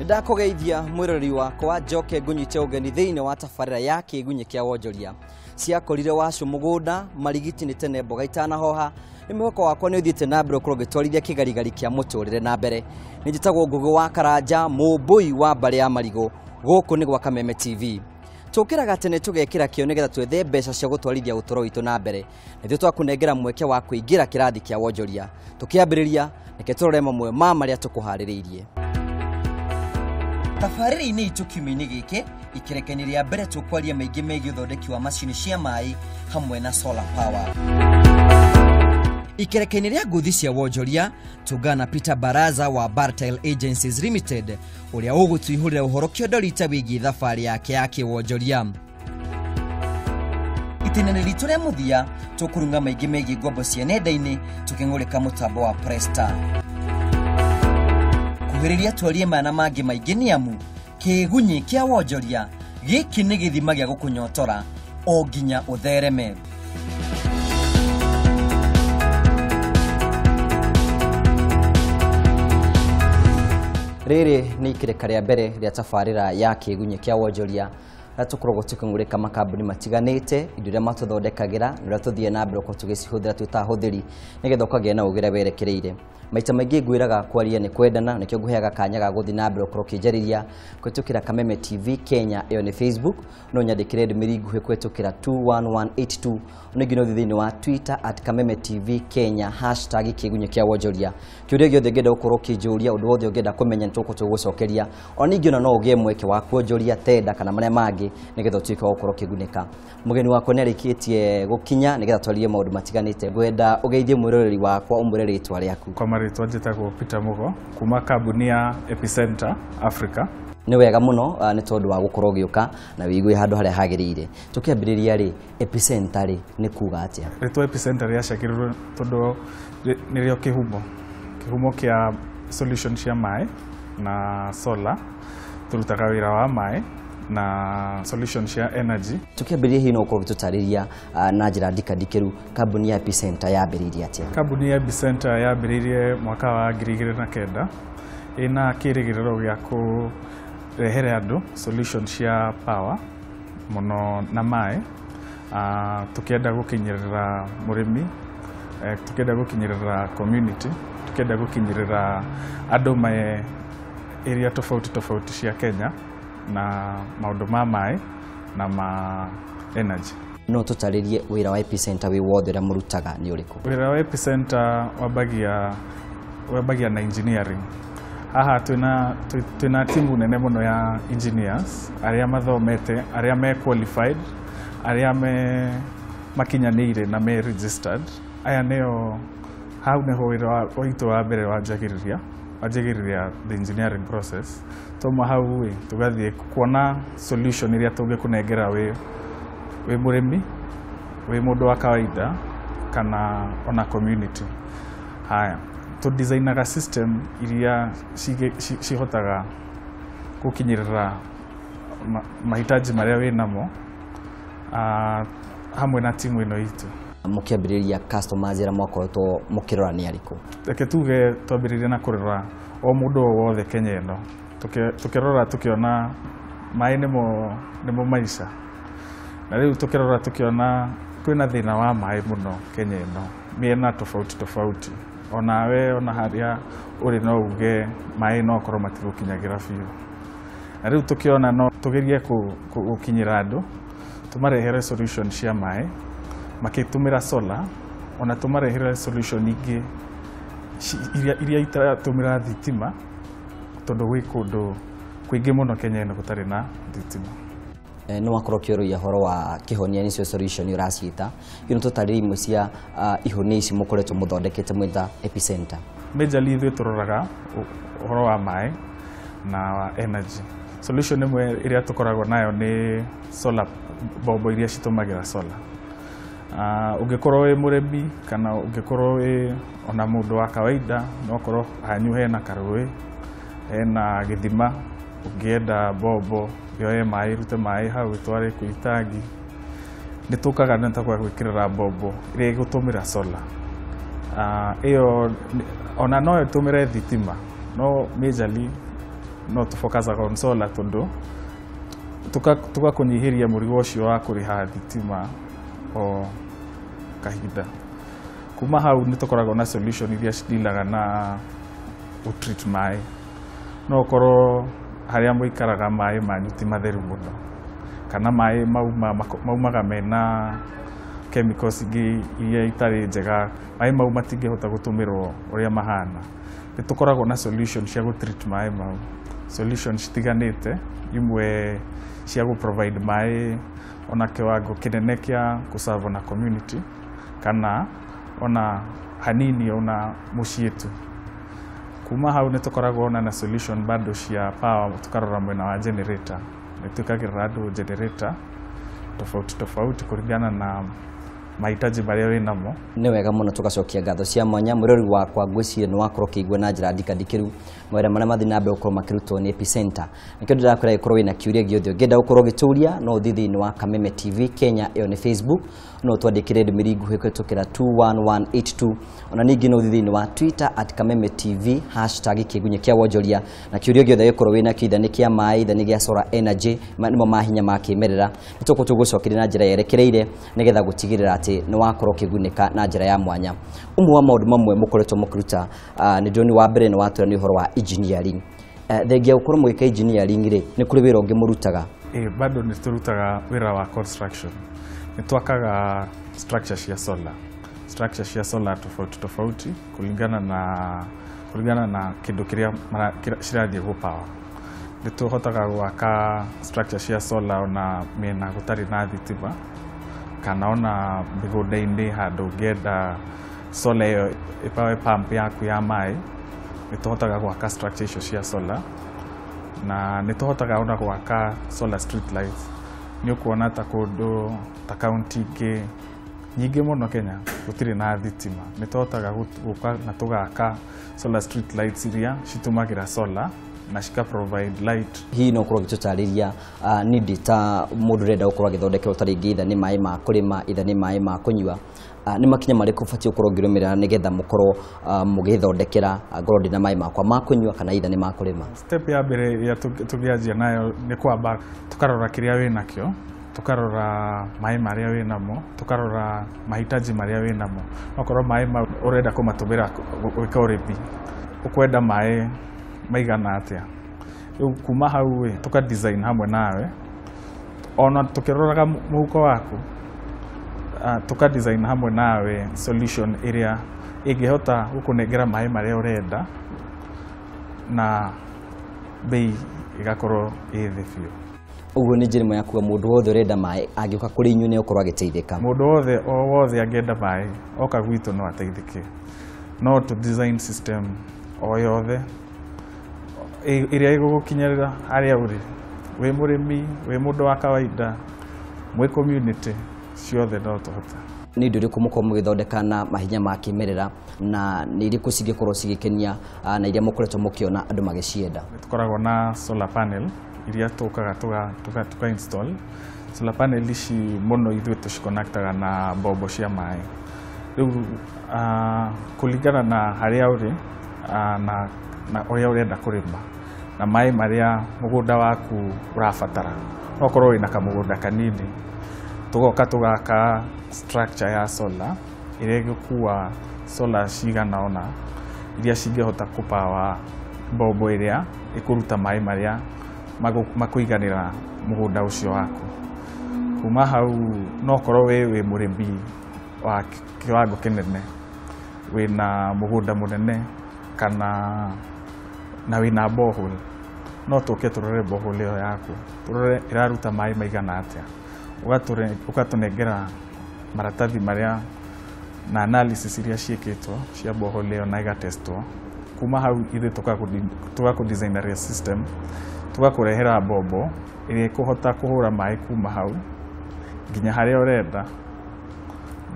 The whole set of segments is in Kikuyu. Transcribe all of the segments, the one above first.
Ndakugeithia mwiroreri wakwa njoke ngunyite ugeni thiini wa tabarira ya Kĩgunyĩ kĩa Wonjoria. Ciakorire wacu mugunda marigiti ni tene mboga itanahoha. Ni mwihoko wakwa ni uthiite na mbere ukorwo ngitwarithia kigarigari kia muturire na mbere. Ni njitagwo Ngugi wa Karanja, mũmbũi wa mbarĩ ya Marigũ. Gũkũ nĩ gwa Kameme TV. Tũkĩraga tene tũgekĩra kĩo nĩgetha twethe mbeca cia gũtwarithia ũtũro witũ na mbere. Nĩthuĩ twakũnengera mweke wa kũingĩra kĩrathi kĩa wonjoria. Tũkĩambĩrĩria, reke tũrore mamwe ma marĩa tũkũharĩrĩirie. Tabarĩra-inĩ itũ kiumia-inĩ gĩkĩ, ikereka-inĩ rĩa mbere tũkwaria maingĩ megiĩ ũthondeki wa macini cia maĩ hamwe na solar power. Ikereka-inĩ rĩa ngũthi cia wonjoria, tũngana na Peter Baraza wa Bartile Agencies Limited, ũrĩa ũgũtũihũrĩra ũhoro kĩondorita wĩgiĩ thabarĩ yake ya kĩwonjoria. Itĩna-inĩ ritũ rĩa mũthia, tũkũrunga maingĩ megiĩ ngombo cia nenda-inĩ tũkĩng'ũrĩka mũtambo wa Presta. Kuhĩrĩria twarie maya na mangĩ maingĩ nĩ amu Kĩgunyĩ kĩa Wonjoria gĩkĩ nĩ gĩthima gĩa gũkũnyotora o nginya ũthereme. Rĩrĩ nĩ ikereka rĩa mbere rĩa tabarĩra ya Kĩgunyĩ kĩa Wonjoria rĩa tũkoragwo tũkĩng'ũrĩka makambuni matiganĩte, indo iria matũthondekagĩra na ũrĩa tũthiĩ na mbere gũkorwo tũgĩcihũthĩra twĩ ta ahũthĩri nĩgetha ũkagĩa na ũgĩ ũrĩa werekereire. Maita maingĩ ngwĩraga kwaria nĩ kwendana, nĩkĩo ngũheaga kanya ga gũthiĩ na mbere gũkorwo ũkĩnjarĩria kũhĩtũkĩra Kameme TV Kenya, ĩyo nĩ Facebook, no nyandĩkĩre ndũmĩrĩri nguhĩ kũhĩtũkĩra 21182, na ingĩ no ũthiĩ thĩinĩ wa Twitter at Kameme TV Kenya hashtag Kĩgunyĩ kĩa Wonjoria. Kĩũria gĩothe ũngĩenda gũkorwo ũkĩnjũria, ũndũ wothe ũngĩenda kũmenya nĩ tũgũkorwo tũgĩgũcokeria. Ona ningĩ ona no ũgĩe mweke wa kuonjoria tenda kana marĩa mangĩ nĩgetha ũtuĩke wa gũkorwo ũkĩgunĩka. Mũgeni wakwa nĩ arĩkĩtie gũkinya nĩgetha twarie maũndũ matiganĩte. Ngwenda ũgeithie mwĩroreri wakwa ũmwĩre rĩtwa rĩaku. Kwa marĩtwa njĩtagwo Peter Mugo kuma kambuni ya Epicenter Africa. Nĩ wega mũno nĩ tondũ wa gũkorwo ũgĩũka na wĩigue handũ harĩa hagĩrĩire. Tũkĩambĩrĩria rĩ, Epicenter rĩ nĩ kuga atĩa? Rĩtwa Epicenter rĩacagĩrĩrwo tondũ nĩrĩo kĩhumo, kĩhumo kĩa solution cia maĩ na solar. Tũrutaga wĩra wa maĩ na solution cia energy. Tũkĩambĩrĩria hihi no ũkorwo ũgĩtũtarĩria na njĩra ndikandikĩru kambuni ya Epicenter yambĩrĩirie atĩa? Kambuni ya Epicenter yambĩrĩirie mwaka wa 2009 ĩna kĩrĩgĩrĩro gĩa kũrehere andũ solution cia power mũno na maĩ. Tũkĩenda gũkinyĩrĩra mũrĩmi, tũkĩenda gũkinyĩrĩra community, tũkĩenda gũkinyĩrĩra andũ me area tofauti tofauti cia Kenya na maũndũ ma maĩ na ma energy. No tũtarĩrie wĩra wa Epicenter wĩ wothe ũrĩa mũrutaga nĩ ũrĩkũ? Wĩra wa Epicenter wambagia na engineering. Haha twĩna timu nene mũno ya engineers arĩa mathomete, arĩa me qualified, arĩa me makinyanĩire na me registered. Aya nĩo, hau nĩho wĩra witũ wa mbere wanjagĩrĩria, wanjagĩrĩria the engineering process. Twauma hau ĩ, tũgathiĩ kuona solution ĩrĩa tũngĩkũnengera wĩ mũrĩmi, wĩ mũndũ wa kawaida kana ona community. Haya, tũdesignaga system iria cihotaga gũkinyĩrĩra mahitaji marĩa wĩ namo, hamwe na timu ĩno itũ. Mũkĩambĩrĩria customers arĩa mwakoretwo mũkĩrora nĩ arĩkũ? Reke tuge twambĩrĩirie na kũrora o mũndũ o wothe Kenya ĩno. Tũkĩrora tũkĩona maĩ nĩmo maica. Na rĩu tũkĩrora tũkĩona kwĩna thĩna wa maĩ mũno Kenya ĩno, mĩena tofauti tofauti. Onawe ona harĩa ũrĩ no uge maĩ no akorwo matigũkinyagĩra biũ. Na rĩu tũkĩona no tũgerie gũkinyĩra andũ, tũmarehere solution cia maĩ makĩtũmĩra solar, ona tũmarehere solution ingĩ iria itaratũmĩra thitima, tondũ gwĩ kũndũ kũingĩ mũno Kenya ĩno gũtarĩ na thitima. Nĩ wakorwo ũkĩũrũria ũhoro wa kĩhonia nĩcio solution ũraciĩta. Hihi no tũtarĩrie imwe cia ihonia ici mũkoretwo mũthondekete mwĩ Epicenter? Majorly ithuĩ tũroraga ũhoro wa maĩ na wa energy. Solution ĩmwe ĩrĩa tũkoragwo nayo nĩ solar, mbombo iria citũmagĩra solar. Ũngĩkorwo wĩ mũrĩmi kana ũngĩkorwo wĩ ona mũndũ wa kawaida, no ũkorwo hanyu hena karũĩ, hena gĩthima, ũngĩenda mbombo yoe maĩ, ĩrute maĩ hau ĩtware kwĩ itangi, nĩ tũkaga na tũgagwĩkĩrĩra mbombo ĩrĩa ĩgũtũmĩra solar. Ĩyo ona no ĩtũmĩre thitima, no majorly No tũfocusaga on solar tondũ tũgakũnyihĩria mũrigo ũcio wa kũrĩha thitima o kahinda. Kuma hau nĩ tũkoragwo na solution iria cidilaga na gũtreat maĩ. No ũkorwo harĩa mũikaraga maĩ manyu ti matheru mũno, kana maĩ maumaga mena chemicals ingĩ iria itarĩ njega, maĩ mau matingĩhota gũtũmĩrwo ũrĩa mahana. Nĩ tũkoragwo na solution cia gũtreat maĩ mau, solution citiganĩte, imwe cia gũ provide maĩ ona kiwango kĩnene kĩa gũserve na community kana ona hanini ona mũciĩ tu. Kuma hau nĩ tũkoragwo ona na solution bado cia power, tũkarora mwena wa generator. Nĩ twĩkagĩrĩra andũ generator tofauti tofauti kũringana na mahitaji marĩa wĩ namo. Nĩ wega mũno tũgacokia ngatho cia mwanya. Mwĩrori wakwa ngwĩciria nĩ wakorwo ũkĩigua na njĩra ndikandikĩru mawĩra marĩa mathiĩ na mbere gũkorwo makĩrutwo nĩ Epicenter. Nĩkĩo ndĩrakwĩra gĩkorwo wĩna kĩũria gĩothe ũngĩenda gũkorwo ũgĩtũria, no ũthiĩ thĩinĩ wa Kameme TV Kenya, ĩyo nĩ Facebook, no ũtwandĩkĩre ndũmĩrĩri nguhĩ kũhĩtũkĩra 21182. Ona ningĩ no ũthiĩ thĩinĩ wa Twitter @KamemeTV #kĩgunyĩ kĩa wonjoria, na kĩũria gĩothe gĩkorwo wĩna kĩo, either nĩ kĩa maĩ, either nĩ gĩa solar energy, nĩmo mahinya ma kĩmerera, nĩ tũgũkorwo tũgũcokeria na njĩra yerekereire nĩgetha gũtigĩrĩra atĩ nĩ wakorwo ũkĩgunĩka na njĩra ya mwanya. Ũmwe wa maũndũ mamwe mũkoretwo mũkĩruta, nĩ ndĩrona wa mbere nĩ watwĩra nĩ ũhoro wa engineering. Thengia gũkorwo mũgĩka engineering rĩ, nĩ kũrĩ wĩra ũngĩ mũrutaga? Ĩ, bado nĩ tũrutaga wĩra wa construction. Nĩ twakaga structure cia solar, structure cia solar tofauti tofauti kũringana na kĩndũ kĩrĩa cirathiĩ gũ power. Nĩ tũhotaga gwaka structure cia solar ona mĩena gũtarĩ na thitima, kana ona mĩgũnda-inĩ handũ ũngĩenda solar ĩyo ĩpower pump yaku ya maĩ. Nĩ tũhotaga gwaka structure icio cia solar, na nĩ tũhotaga ona gwaka solar street lights. Nĩ ũkuona ta kũndũ ta kaunti ingĩ nyingĩ mũno Kenya gũtirĩ na thitima, nĩ tũhotaga gũka na tũgaka solar street lights iria citũmagĩra solar na cika provide light. Hihi no ũkorwo ũgĩtũtarĩria nindi ta mũndũ ũrenda gũkorwo agĩthondekerwo ta rĩngĩ either nĩ maĩ ma kũrĩma, either nĩ maĩ ma kũnyua, nĩ makinya marĩkũ ũbatiĩ gũkorwo ũngĩrũmĩrĩra nĩgetha mũkorwo mũgĩthondekera, ngorwo ndĩna maĩ makwa ma kũnyua kana either nĩ ma kũrĩma? Step ya mbere ĩrĩa tũngĩanjia nayo nĩ kwamba tũkarora kĩrĩa wĩ nakĩo, tũkarora maĩ marĩa wĩ namo, tũkarora mahitaji marĩa wĩ namo. Okorwo maĩ mau ũrenda kũmatũmĩra gwĩka ũrĩmi, ũkwenda maĩ maigana atĩa? Rĩu kuma hau ĩ, tũka design hamwe nawe ona tũkĩroraga mũhuko waku, tũka design hamwe nawe solution ĩrĩa ĩngĩhota gũkũnengera maĩ marĩa ũrenda na bei ĩgakorwo ĩ thĩ biũ. Ũguo nĩ njĩra ĩmwe ya kuga mũndũ wothe ũrenda maĩ angĩũka kũrĩ inyuĩ nĩ ũkorwo agĩteithĩka. Mũndũ wothe o wothe angĩenda maĩ oka gwitũ no ateithĩke. No tũ design system o yothe ĩrĩa ĩgũgũkinyĩrĩra harĩa ũrĩ, wĩ mũrĩmi, wĩ mũndũ wa kawaida, mwĩ community ciothe no tũhote. Nĩ indo irĩkũ mũkorwo mũgĩthondeka na mahinya ma kĩmerera, na nĩ irĩkũ cingĩkorwo cigĩkenia, na iria mũkoretwo mũkĩona andũ magĩcienda? Nĩ tũkoragwo na solar panel iria tũkaga tũka install. Solar panel ici mũno ithuĩ tũciconnectaga na mbombo cia maĩ. Rĩu kũringana na harĩa ũrĩ, na ũrĩa ũrenda kũrĩma na maĩ marĩa mũgũnda waku ũrabatara, no ũkorwo wĩna kamũgũnda kanini, tũgoka tũgaka structure ya solar ĩrĩa ĩgũkua solar cigana ũna iria cingĩhota kũpower mbombo ĩrĩa ĩkũruta maĩ marĩa makũiganĩra mũgũnda ũcio waku. Kuma hau no ũkorwo wĩ mũrĩmi wa kĩwango kĩnene, wĩna mũgũnda mũnene kana na wĩna borehole, no tũke tũrore borehole ĩyo yaku, tũrore ĩraruta maĩ maigana atĩa. Ũgatũnengera maratathi marĩa na analysis iria ciĩkĩtwo cia borehole ĩyo na ĩgatestwo. Kuma hau ithuĩ tũgakũ system, tũgakũrehera mbombo ĩrĩa ĩkũhota kũhũra maĩ kuma hau nginya harĩa ũrenda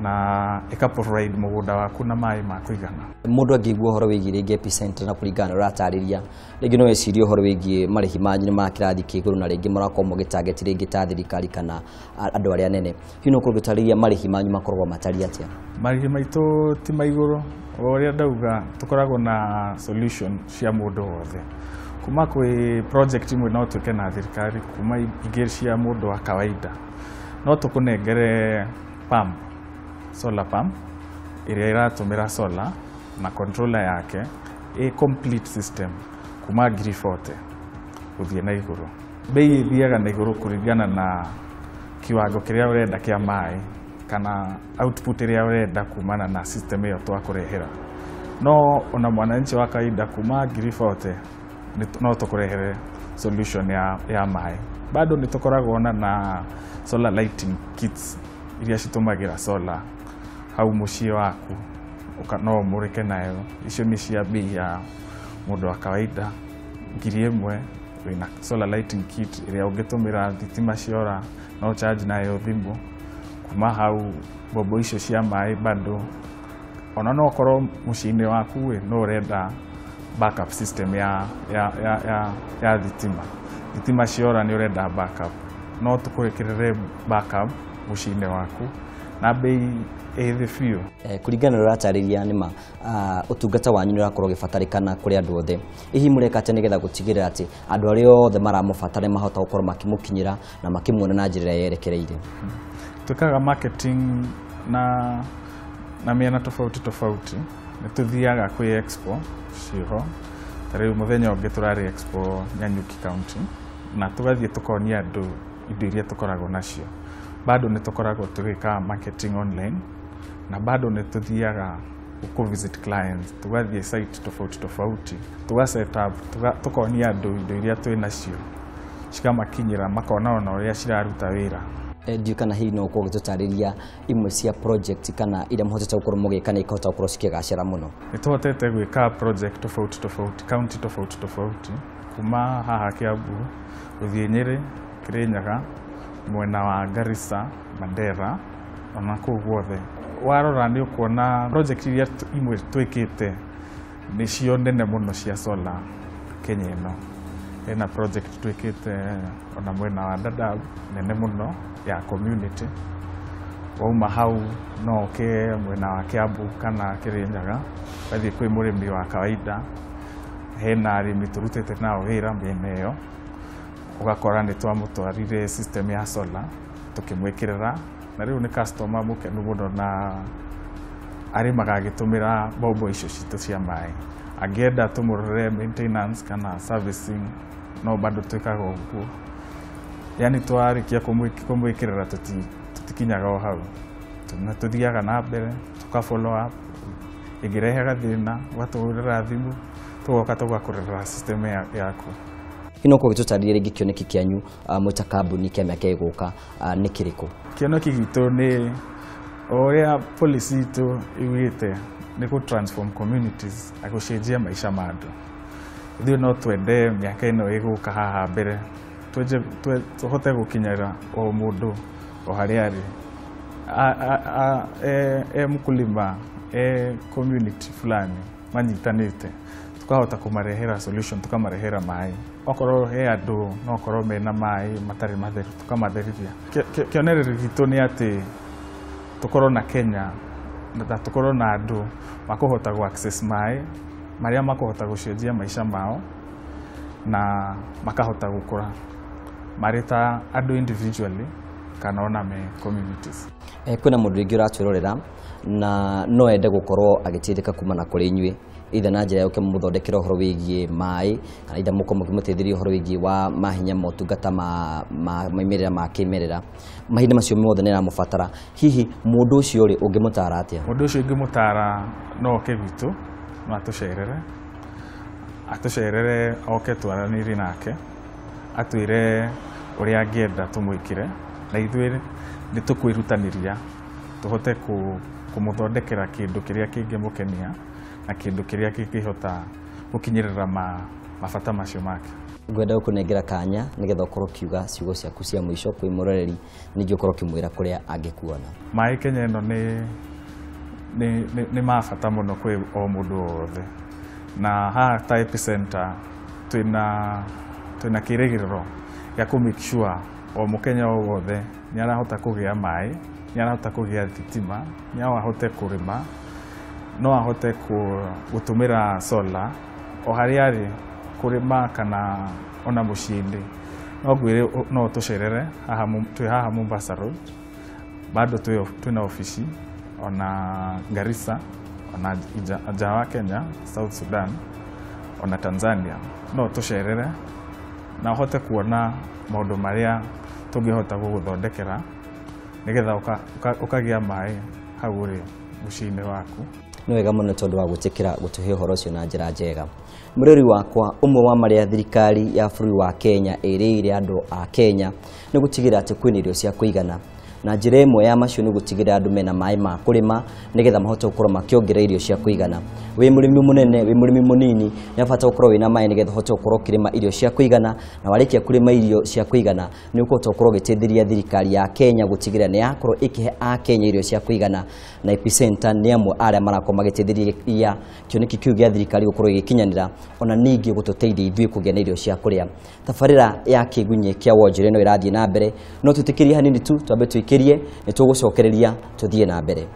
na ĩka provide mũgũnda waku na maĩ ma kũigana. Mũndũ angĩigua ũhoro wĩgiĩ rĩngĩ Epicenter na kũringana na ũratarĩria, rĩngĩ no ecirie ũhoro wĩgiĩ marĩhi manyu nĩ ma kĩrathi kĩa igũrũ na rĩngĩ mũrakorwo mũgĩtarget rĩngĩ ta thirikari kana andũ arĩa anene. Hihi no ũkorwo ũgĩtarĩria marĩhi manyu makoragwo matariĩ atĩa? Marĩhi maitũ ti ma igũrũ, o ũrĩa ndauga tũkoragwo na solution cia mũndũ wothe. Kuma kwĩ project imwe no twĩke na thirikari, kuma ingĩ cia mũndũ wa kawaida no tũkũnengere pump, solar pump ĩrĩa ĩratũmĩra solar na controller yake, ĩ complete system kuma 40,000 gũthiĩ na igũrũ. Bei ĩthiaga na igũrũ kũringana na kiwango kĩrĩa ũrenda kĩa maĩ kana output ĩrĩa ũrenda kumana na system ĩyo twakũrehera. No ona mwananchi wa kawaida kuma 40,000 no tũkũrehere solution ya maĩ. Bado nĩ tũkoragwo na solar lighting kits iria citũmagĩra solar hau mũciĩ waku, no ũmũrĩke nayo. Icio nĩ cia bei ya mũndũ wa kawaida 1,000, wĩna solar lighting kit ĩrĩa ũngĩtũmĩra thitima ciora, no charge nayo thimũ. Kuma hau mbombo icio cia maĩ bado ona no ũkorwo mũciĩ-inĩ waku no ũrenda backup system ya thitima, thitima ciora nĩ ũrenda backup, no tũkũĩkĩrĩre backup mũciĩ-inĩ waku na bei ĩ thĩ biũ. Kũringana na ũratarĩria nĩma ũtungata wanyu nĩ ũrakorwo ũgĩbatarĩkana kũrĩ andũ othe. Hihi mũreka atĩa nĩgetha gũtigĩrĩra atĩ andũ arĩa othe maramũbatara nĩmahota gũkorwo makĩmũkinyĩra na makĩmuona na njĩra ĩrĩa yerekereire? Twĩkaga marketing na mĩena tofauti tofauti. Nĩ tũthiaga kwĩ expo ciĩho, ta rĩu mũthenya ũngĩ tũrarĩ expo Nanyuki County, na tũgathiĩ tũkonia andũ indo iria tũkoragwo nacio. Bado nĩ tũkoragwo tũgĩka marketing online, na bado nĩ tũthiaga kũ visit clients, tũgathiĩ site tofauti tofauti, tũga set up, tũkonia andũ indo iria twĩ nacio, cikamakinyĩra makona ona ũrĩa ciraruta wĩra. Ndiũĩ kana hihi no ũkorwo ũgĩtũtarĩria imwe cia project kana iria mũhotete gũkorwo mũgĩka na ikahota gũkorwo cikĩgacĩra mũno. Nĩ tũhotete gwĩka project tofauti tofauti, county tofauti tofauti, kuma haha Kiambu gũthiĩ Nyĩrĩ, Kĩrĩnyaga, mwena wa Garissa, Mandera, ona kũu guothe. Warora nĩ ũkuona project iria imwe twĩkĩte nĩcio nene mũno cia solar Kenya ĩno. Hena project twĩkĩte ona mwena wa Dadaab nene mũno ya community. Wauma hau no ũke mwena wa Kiambu kana Kĩrĩnyaga, ũgathiĩ kwĩ mũrĩmi wa kawaida, hena arĩmi tũrutĩte nao wĩra mĩena ĩyo, ũgakora nĩ twamũtwarire system ya solar tũkĩmwĩkĩrĩra, na rĩu nĩ customer mũkenu mũno na arĩmaga agĩtũmĩra mbombo icio citũ cia maĩ. Angĩenda tũmũrorere maintenance kana servicing no bado twĩkaga ũguo. Yani twarĩkia kũmwĩkĩrĩra tũtikinyaga o hau, tũthiaga na mbere tũka follow up, ĩngĩrehe gathĩna ũgatũhũrĩra thimũ tũgoka tũgakũrorera system yaku. Hihi no ũkorwo ũgĩtũtarĩria rĩngĩ kĩoneki kĩanyu mwĩ ta kambuni kĩa mĩaka ĩgũka nĩ kĩrĩkũ? Kĩoneki gitũ nĩ o ũrĩa policy itũ ĩugĩte, nĩ gũ transform communities na gũcenjia maica ma andũ. Ithuĩ no twende mĩaka ĩno ĩgũka haha mbere tũhote gũkinyĩra o mũndũ o harĩa arĩ, e mkulima, e community fulani manyitanĩte, tukahota kũmarehera solution, tukamarehera maĩ. Okorwo he andũ no okorwo mena maĩ matarĩ matheru tukamatherithia. Kĩonereria gitũ nĩ atĩ tũkorwo na Kenya na tũkorwo na andũ makũhota gũ access maĩ marĩa makũhota gũcenjia maica mao na makahota gũkũra marĩ ta andũ individually kana ona me communities. Kwĩna mũndũ rĩngĩ ũratwĩrorera na no ende gũkorwo agĩteithĩka kumana kũrĩ inyuĩ, either na njĩra ya ũkĩmũthondekera ũhoro wĩgiĩ maĩ kana either mũkorwo mũkĩmũteithĩrĩria ũhoro wĩgiĩ wa mahinya motungata ma maimĩrĩra ma kĩmerera, mahinda macio mothe nĩ aramũbatara. Hihi mũndũ ũcio rĩ ũngĩmũtara atĩa? Mũndũ ũcio ingĩmũtara no oke gwitũ, no atũcerere, atũcerere oke twaranĩrie nake, atwĩre ũrĩa angĩenda tũmwĩkĩre, na ithuĩ nĩ tũkwĩrutanĩria tũhote kũmũthondekera kĩndũ kĩrĩa kĩngĩmũkenia na kĩndũ kĩrĩa kĩngĩhota gũkinyĩrĩra mabata macio make. Ngwenda gũkũnengera kanya nĩgetha ũkorwo ũkiuga ciugo ciaku cia mũico kwĩ mũroreri, ningĩ ũkorwo ũkĩmwĩra kũrĩa angĩkuona. Maĩ Kenya ĩno nĩ ma bata mũno kwĩ o mũndũ o wothe, na haha ta Epicenter twĩna kĩrĩgĩrĩro gĩa kũ make sure o mũkenya o wothe nĩ arahota kũgĩa maĩ, nĩ arahota kũgĩa thitima, no ahote kũrĩma, no ahote gũtũmĩra solar o harĩa arĩ. kũrĩma kana ona mũciĩ-inĩ, no ngwĩre no ũtũcerere haha twĩ haha Mombasa Road, bado twĩna obici ona Garissa, ona nja wa Kenya, South Sudan, ona Tanzania. No ũtũcerere na ũhote kuona maũndũ marĩa tũngĩhota gũgũthondekera nĩgetha ũkagĩa maĩ hau ũrĩ mũciĩ-inĩ waku. Nĩ wega mũno tondũ wa gwĩtĩkĩra gũtũhe ũhoro ũcio na njĩra njega. Mũrĩri wakwa, ũmwe wa marĩa thirikari ya bũrũri wa Kenya ĩrĩire andũ a Kenya nĩ gũtigĩrĩra atĩ kwĩna irio cia kũigana, na njĩra ĩmwe ya macio nĩ gũtigĩrĩra andũ mena maĩ ma kũrĩma nĩgetha mahote gũkorwo makĩongerera irio cia kũigana. Wĩ mũrĩmi mũnene, wĩ mũrĩmi mũnini, nĩ bata gũkorwo wĩna maĩ nĩgetha ũhote gũkorwo ũkĩrĩma irio cia kũigana, na warĩkia kũrĩma irio cia kũigana nĩ ũkũhota gũkorwo ũgĩteithĩrĩria thirikari ya Kenya gũtigĩrĩra nĩ yakorwo ĩkĩhe Akenya irio cia kũigana. Na Epicenter nĩ amwe arĩa marakorwo magĩteithĩrĩria kĩoneki kĩu gĩa thirikari gũkorwo ĩgĩkinyanĩra, ona ningĩ gũtũteithia ithuĩ kũgĩa na irio cia kũrĩa. Tabarĩra ya kĩgunyĩ kĩa wonjoria no ĩrathiĩ na mbere, no twĩtĩkĩrie hanini tu twambe twĩkĩrie, nĩ tũgũcokereria tũthiĩ na mbere.